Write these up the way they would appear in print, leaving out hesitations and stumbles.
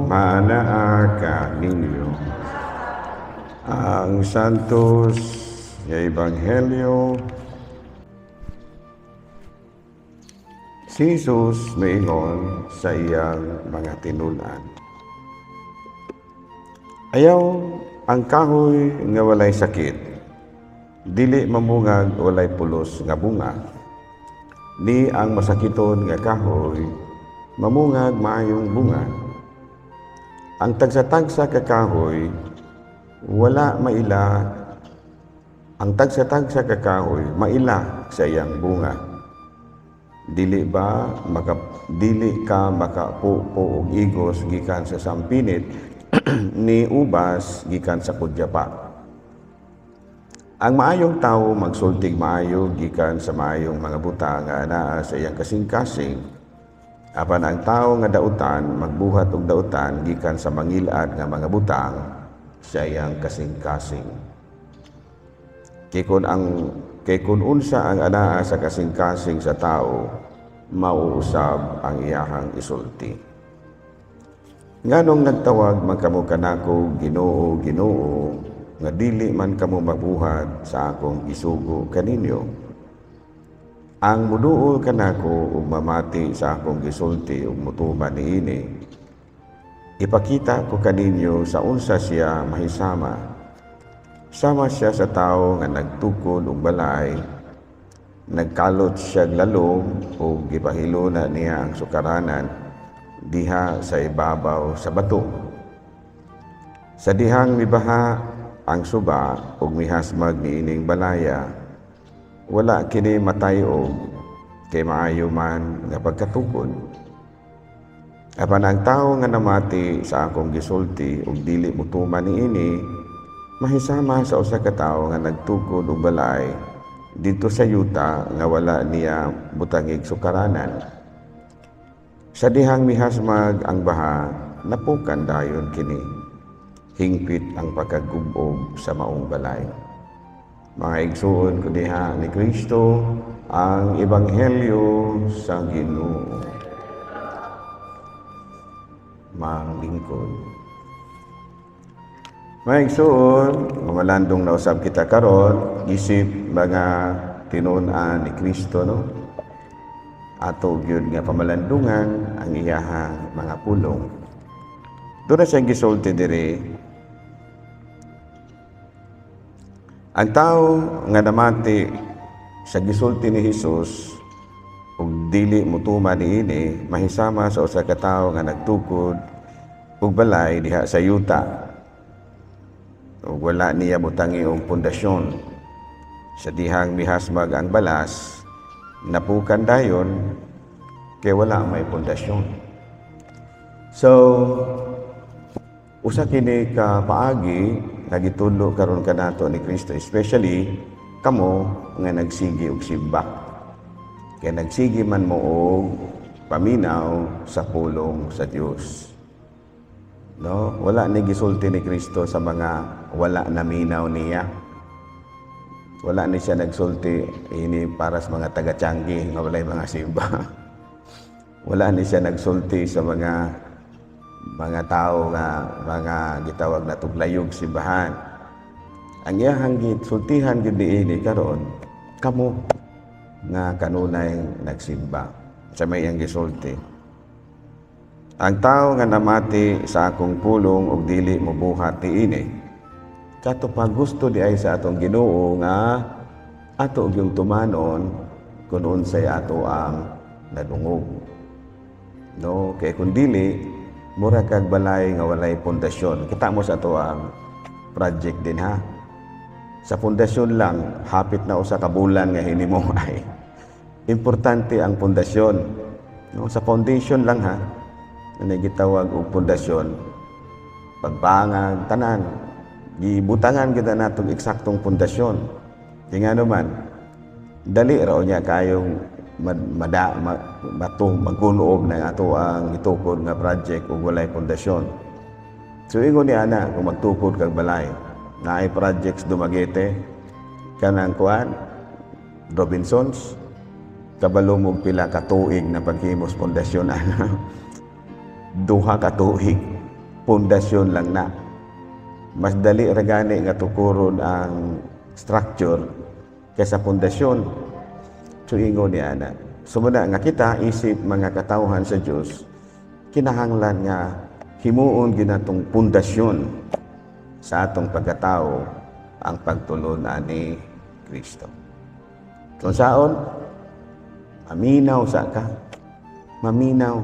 Maanaa ka ninyo. Ang Santos nga Ebanghelyo. Si Jesus miingon sa iyang mga tinun-an, "Ayaw ang kahoy nga walay sakit, dili mamungag walay pulos nga bunga. Ni ang masakiton nga kahoy, mamungag maayong bunga. Ang tagsa-tagsa ka kahoy, wala maila, ang tagsa-tagsa ka kahoy maila sa iyang bunga. Dili ba maka dili ka makapupo og igos gikan sa sampinit ni ubas gikan sa kudyapa. Ang maayong tawo magsultig maayo gikan sa maayong mga butang nga anaa sa iyang kasing-kasing. Apan ang tawo nga dautan magbuhat og dautan gikan sa mangilad nga mga butang sa iyang kasing-kasing. Kay kun unsa ang anaa sa kasing-kasing sa tawo, mauusab ang iyahang isulti. Nganong nagtawag man kamo kanako, 'Ginoo, Ginoo,' nga dili man kamo mabuhat sa akong gisugo kaninyo? Ang muduol kanako ug mamati sa akong gisulti ug mutuman niini, ipakita ko kaninyo sa unsa siya mahisama. Sama siya sa tawo nga nagtukod og balay, nagkalot siya lalom ug gipahiluna niya ang sukaranan diha sa ibabaw sa bato. Sa dihang mibaha ang suba ug mihasmag niining balaya, wala kini matay-og kay maayo man nga pagkatukod. Apan ang tawo nga namati sa akong gisulti ug dili motuman niini, mahisama sa usa ka tawo nga nagtukod og balay didto sa yuta nga wala niya butangig sukaranan. Sa dihang mihasmag ang baha, napukan dayon kini. Hingpit ang pagkagub-ob sa maong balay." Mga igsuon ko diha ni Kristo, ang Ebanghelyo sa Ginoo. Manglingkod. Mga igsuon, mamalandong na usab kita karon isip mga tinun-an ni Kristo, no? Ato gyud nga pamalandungan ang iyahang mga pulong. Doon na siyang gisulti diri, ang tao nga namati sa gisulti ni Hesus ug dili mutuman niini, mahisama sa usa ka tawo nga nagtukod og balay diha sa yuta ug wala niya butangi og pundasyon. Sa dihang mihasmag ang balas, napukan dayon kay wala may pundasyon. So usa kini ka paagi nga gitudlo karon kanato ni Kristo, especially kamo nga nagsigi og simba. Kay nagsigi man mo og paminaw sa pulong sa Dios. No, wala ni gisulti ni Kristo sa mga wala naminaw niya. Wala ni siya nagsulti ini para sa mga taga-Tiangge nga walay mga simba. Wala ni siya nagsulti sa mga tao nga mga gitawag na tuglayog simbahan. Ang iyahang gisultihan gyud niini karon, kamo nga kanunay nagsimba. Sa may iyang gisulti, "Ang tao nga namati sa akong pulong ug dili mobuhat niini." Kato pa, gusto di ay sa atong Ginoo nga ato gyung tumanon kung unsay ato ang nadungog. No, kay kung dili, mura kag balay nga walay pundasyon. Kita mo sa ato ang project din ha. Sa pundasyon lang, hapit na 1 ka bulan nga hinimo ay. Importante ang pundasyon. No, sa foundation lang ha. Ano gitawag og pundasyon? Pagbangag, tanan. Gibutangan kita natong eksaktong pundasyon. Kaya nga naman, dali raw niya kayong mada, mato, magkunoog na ato ang itukod nga project ug walay pundasyon. So ingon ni ana, kung magtukod kag balay, naay projects Dumaguete, kanang kuan, Robinsons, kabalo mo pila ka tuig na paghimos pundasyon ana? 2 ka tuig. Pundasyon lang na. Mas dali ra gani nga tukuron ang structure kaysa pundasyon. So ingon ni ana. So muna nga kita isip mga katawhan sa Dios, kinahanglan nga himuon ginatong pundasyon sa atong pagkatao ang pagtulun-an ni Kristo. Kung saon, maminaw sa ka, maminaw,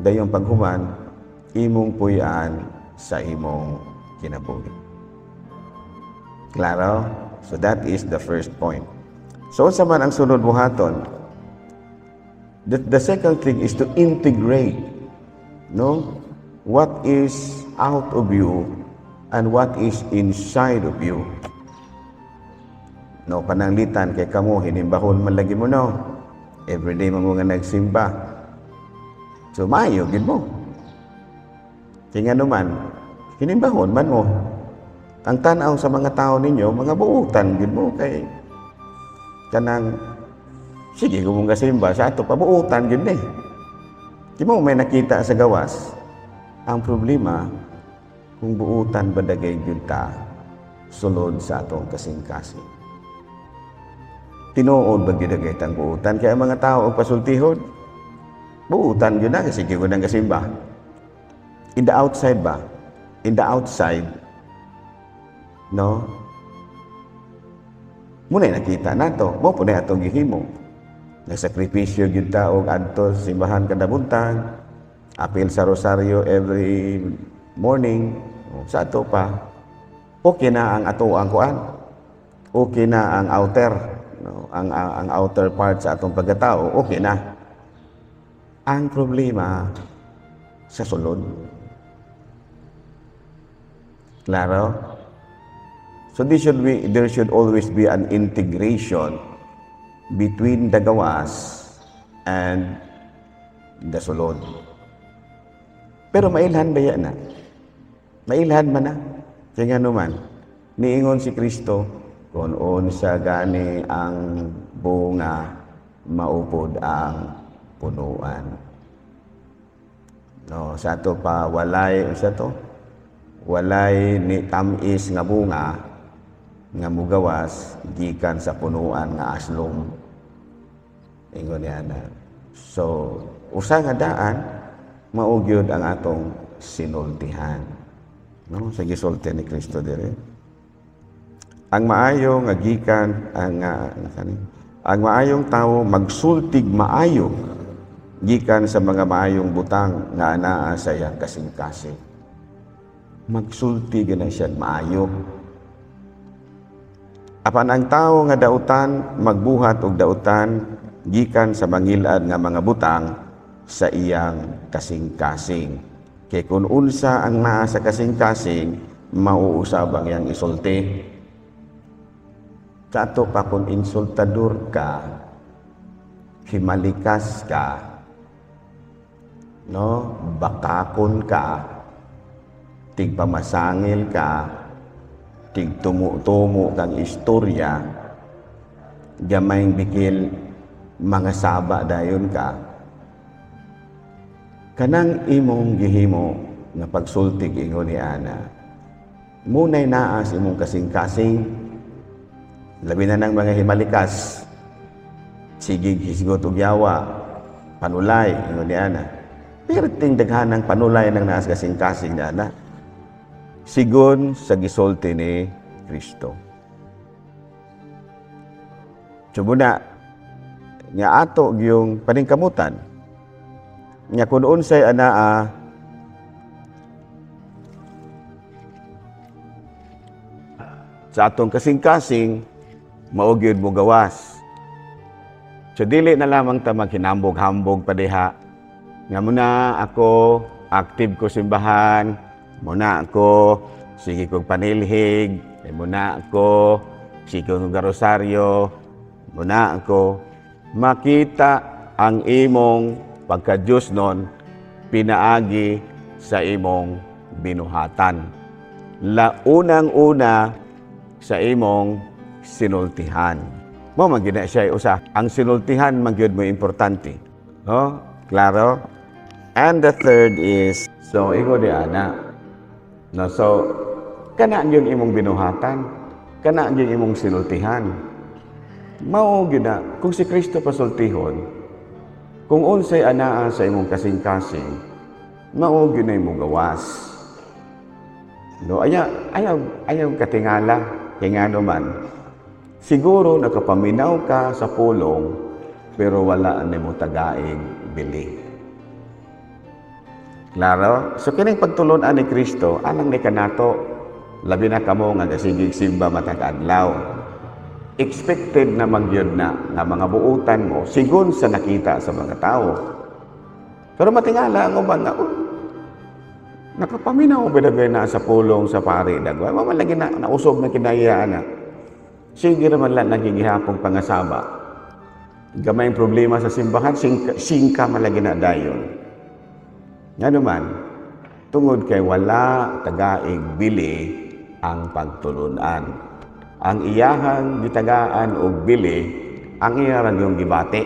dayong paghuman, imong puy-an sa imong kinabuhi. Klaro? So that is the first point. So unsa man ang sunod buhaton? The second thing is to integrate, no, what is out of you and what is inside of you. No, pananglitan kay kamo hinimbahon man lagi mo, no. Everyday man mo nga nagsimba. So maayo gid mo. Kay ngano man, hinimbahon man mo. Ang tan-aw sa mga tao ninyo, mga buutan gid mo kay kanang sige kung nga simba sa ato pabuutan gid ni. Di mo may nakita sa gawas. Ang problema, kung buutan ba dagay gyud ta sulod sa atong kasing-kasing. Tinuod ba gyud dagay tang buutan kaya ang mga tao og pasultihon? Buutan gyud na kasi sige ko nang kasimba. In the outside ba? In the outside, no? Muna nakita nato, mo po na atong gihimo. Nagsakripisyo gyud ta og adto sa simbahan kada buntag, apil sa rosaryo every morning, o, sa ato pa. Okay na ang ato ang kuan. Okay na ang outer, no? Ang outer part sa atong pagkatao, okay na. Ang problema sa sulod. Klaro? So there should always be an integration between the gawas and the sulod. Pero mailhan ba yan na? Mailhan man na. Kaya nga naman, niingon si Kristo, kung unsa gani ang bunga, maupod ang punuan. No, sa ato pa walay sa to walay ni tamis nga bunga nga mugawas gikan sa punuan nga aslom. Ingon niya na. So, usa nga daan mao gyud ang atong sinultihan. No, sa gisulti ni Kristo dire. Ang maayo nga gikan ang kani ang maayong tawo magsultig maayo gikan sa mga maayong butang nga anaa sa iyang kasing-kasing. Magsulti na siya maayo. Apan ang tawo nga dautan magbuhat og dautan gikan sa mangilad nga mga butang sa iyang kasing-kasing. Kay kung unsa ang naa sa kasing-kasing, mauusab ang iyang isulti. Sa ato pa kung insultador ka, himalikas ka, no, bakakon ka, tigpamasangil ka, tigtumo-tumo kang istorya, gamayng bikil mga saba dayon ka, kanang imong gihimo nga pagsultig ingon ni ana, munay naa sa imong kasing-kasing, labi na ng mga himalikas, sige hisgot og yawa, panulay, ingon ni ana. Perting daghanang panulay ng naas kasing-kasing na ana. Sigon sa gisulti ni Kristo. So muna, nga ato yung paningkamutan, nga kung unsay anaa sa atong kasing-kasing, mao gyud mo gawas. So dili na lamang ta maghinambog-hambog pa diha. Nga muna ako, active ko simbahan, muna ako, sige kong panilhig, eh, muna ako, sige kong rosaryo, muna ako, makita ang imong pagka-Diyos nun, pinaagi sa imong binuhatan. Launang-una sa imong sinultihan. Mo man gyud na siya usa. Ang sinultihan man gyud mo importante. No? Klaro? And the third is, so ingon ni ana. No, so kana gyud imong binuhatan, kana gyud imong sinultihan. Mao gyud na kung si Kristo pasultihon, kung unsay anaa sa imong kasing-kasing, mao gyud na imong gawas. No, ayaw, ayaw, ayaw katingala, kay ngano man. Siguro nakapaminaw ka sa pulong, pero wala nimo tagaig bili. Klaro? So kining pagtulon-an ni Kristo, alang ni kanato, labi na kamo nga gasigig simba matag adlaw. Expected na magyud na nga mga buutan mo sigon sa nakita sa mga tao. Pero matingala ang uban nga, "Oh, nakapaminaw ba na sa pulong sa pari dagway?" Mao man lagi na nausob na kinahiyaan na. Sige naman lang nagigihapong pangasaba. Gamay ang problema sa simbahan, singka, singka man lagi na dayon. Nga naman, tungod kay wala tagaig bili ang pagtulunan. Ang iyahang gitagaan og bili, ang iyahang yung gibati.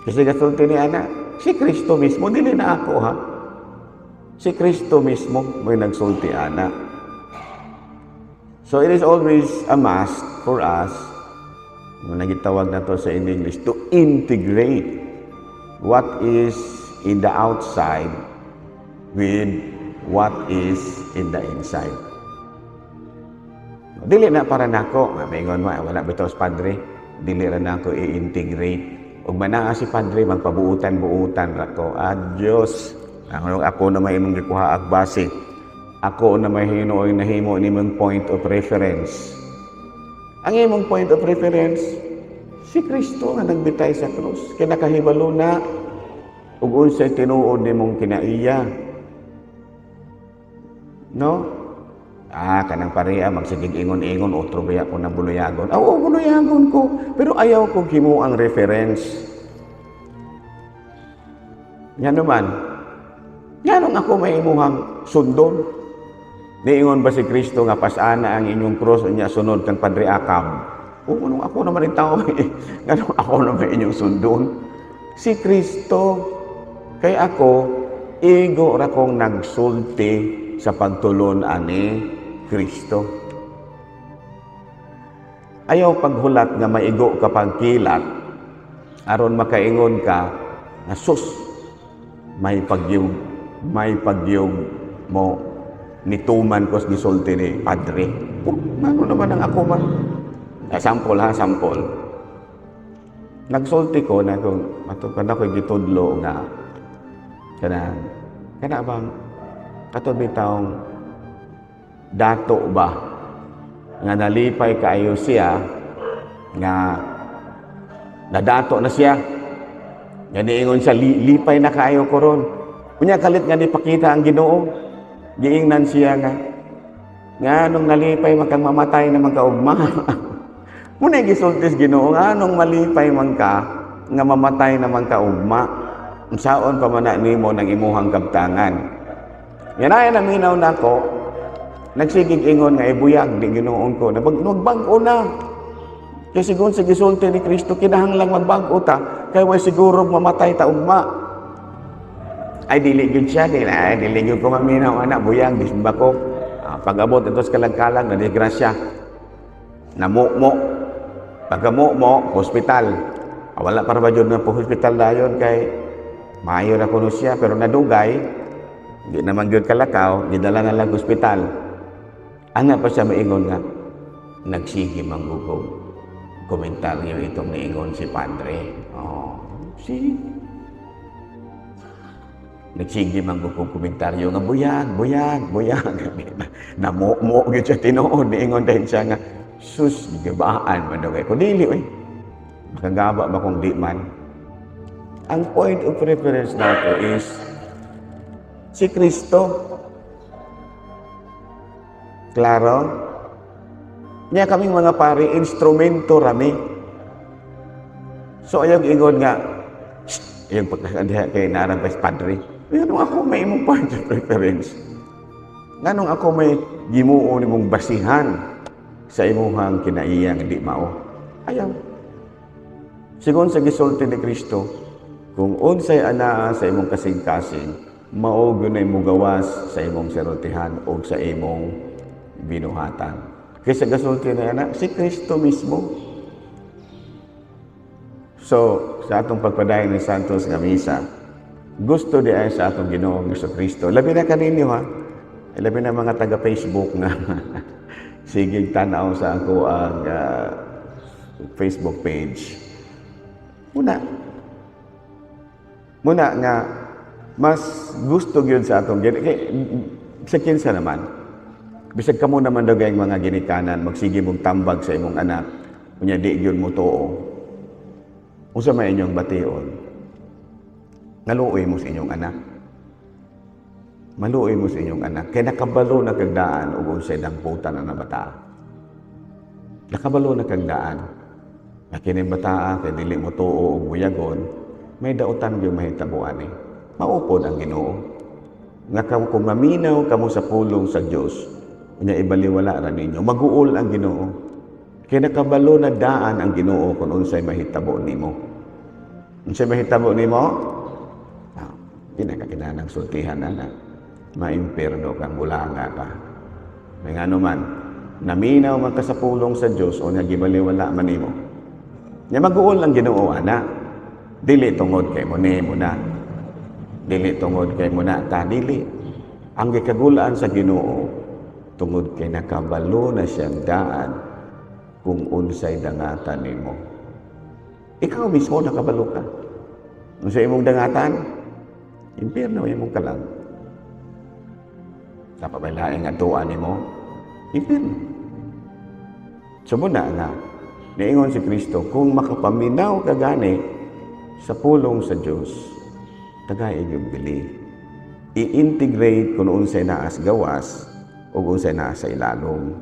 Kasi gasulti ni ana, si Kristo mismo, dili na ako ha. Si Kristo mismo may nagsulti ana. So it is always a must for us, no, nagitawag na to sa in English, to integrate what is in the outside with what is in the inside. Dili na para nako, maingon mo, "Wala bitaw sa padre, dili ra nako i-integrate. Ug manaa si padre, magpabuutan-buutan ra ko." Adios. Ang ako na may imong gikuha ag base. Ako na may hinuoy nahimo nimong point of reference. Ang imong point of reference, si Kristo nga nagbitay sa krus. Kay nakahibalo na ug unsay tinuod nimong kinaiya. No? Ah, kanang pareha magsigig ingon-ingon, otro baya ko na buluyagon. Oo, buluyagon ko. Pero ayaw ko himo ang reference. Nga naman, nganong ako may imuhang sundon? Niingon ba si Kristo nga pasana ang inyong krus unya sunod kang Padre Akab? Oo, nung ako naman rin tao, nganong ako naman inyong sundon? Si Kristo, kay ako, igo ra kong nagsulti sa pagtulon ani Kristo. Ayaw paghulat nga maigo ka pagkilat, aron makaingon ka nga sus, may pagyug mo nituman ko sa gisulti ni Padre. Oh, ano naman ang ako man? Eh, sample ha, sample. Nagsulti ko na kung matod pa ako gitudlo nga kana kana bang kato bitawng dato ba nga nalipay kaayo siya nga nadato na siya nga niingon siya, "Lipay na kaayo ko ron." Unya kalit nga nipakita ang Ginoo, giingnan siya nga nganong nalipay man kang mamatay naman ka ugma? Muna gisultis Ginoo, nganong malipay man ka nga mamatay naman ka ugma? Unsaon pa man na nimo ng imuhang kabtangan? Yan ay naminaw nako, nagsigig ingon nga ibuyag di Ginoon ko, magbag-o na. Kay sigon sa gisulti ni Kristo, kinahanglang magbag-o ta, kay way siguro mamatay ta ugma. Ay, dili gyud siya, dili, ay, dili gyud ko maminaw ana, buyag, bisba ko. Ah, pag-abot ito sa kalagkalag, na disgrasya. Namumo. Pagkamumo, hospital. Ah, wala para ba jud na po hospital dayon kay maayo na kuno siya, pero nadugay, di naman gyud kalakaw, gidala na lang hospital. Ana pa siya maingon nga, "Nagsige man gud komentaryo itong niingon si Padre." Oh, si nagsige man gud kong komentaryo nga buyag, buyag, buyag. Namumo gyud siya tinuod, niingon din siya nga sus, gibaan man daw ko dili oy. Makagaba ba kung di man? Ang point of reference nato is si Kristo. Klaro? Nya kaming mga pari, instrumento rami. So ayaw ingon nga, "Shh, yung pagkakandiha kay narang pa padre." Nganong ako may imong point of reference? Nganong ako may gimuo nimong basihan sa imuhang kinaiya nga di mao? Ayaw. Sigon sa gisulti ni Kristo, kung unsay anaa sa imong kasing-kasing, Mao gyud na mugawas sa imong sinultihan o sa imong binuhatan. Kaysa gasulti na ana, si Kristo mismo. So, sa atong pagpadayon ng Santos nga Misa, gusto di ay sa atong Ginoong Kristo. Labi na kaninyo ha. Labi na mga taga Facebook nga sige tanaw sa ako ang Facebook page. Muna. Muna nga mas gusto gyud sa atong kay sa kinsa naman. Bisag kamo naman daw gayong mga ginikanan, magsige mong tambag sa imong anak, unya di gyud mo tuo. Unsa may inyong bation? Naluoy mo sa inyong anak. Maluoy mo sa inyong anak. Kay nakabalo na kag daan ug unsay dangputan ang bata. Nakabalo na kag daan. Na kining bataa kay dili mo tuo og buyagon, may dautan gyud mahitabuan eh. Maupod ang Ginoo. Nga kung maminaw kamo sa pulong sa Dios, unya ibaliwala ra ninyo, maguol ang Ginoo. Kay nakabalo na daan ang Ginoo kung unsay mahitabo nimo. Unsay mahitabo nimo? Ah, di na ka kinahanglang sultihan na na. Maimpirno kang bulanga ka. May ngano man, naminaw man ka sa pulong sa Dios o nagibaliwala man nimo. Nya maguol ang Ginoo ana. Dili tungod kay mo ni mo na. Dili tungod kay mo na ta dili. Ang gikagulaan sa Ginoo tungod kay nakabalo na siyang daan kung unsay dangatan nimo. Ikaw mismo nakabalo ka. Unsa imong dangatan? Impierno imong kalag. Napabalaing nga nimo? Impierno. So muna nga, niingon si Kristo, kung makapaminaw ka gani sa pulong sa Dios, tagay inyong bili. I-integrate kung unsay naa sa gawas o unsay naa sa ilalom.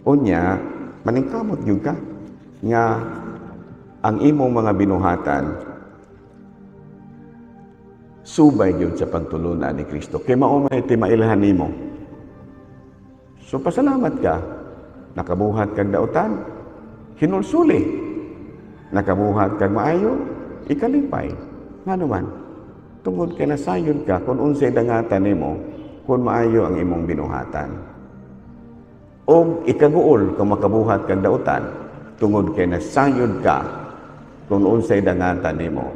Unya, maningkamot gyud ka nga ang imong mga binuhatan subay gyud sa pagtulunan ni Kristo. Kay mao may timailhan nimo. So pasalamat ka. Nakabuhat kag dautan, hinulsuli. Nakabuhat kag maayo, ikalipay. Ngano man? Tungod kay nasayod ka kung unsay dangatan nimo, kung maayo ang imong binuhatan. O ikaguol kung makabuhat kag dautan, tungod kay nasayod ka kung unsay dangatan nimo,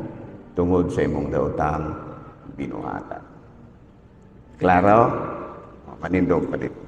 tungod sa imong daotang binuhatan. Klaro? Panindog pa dito.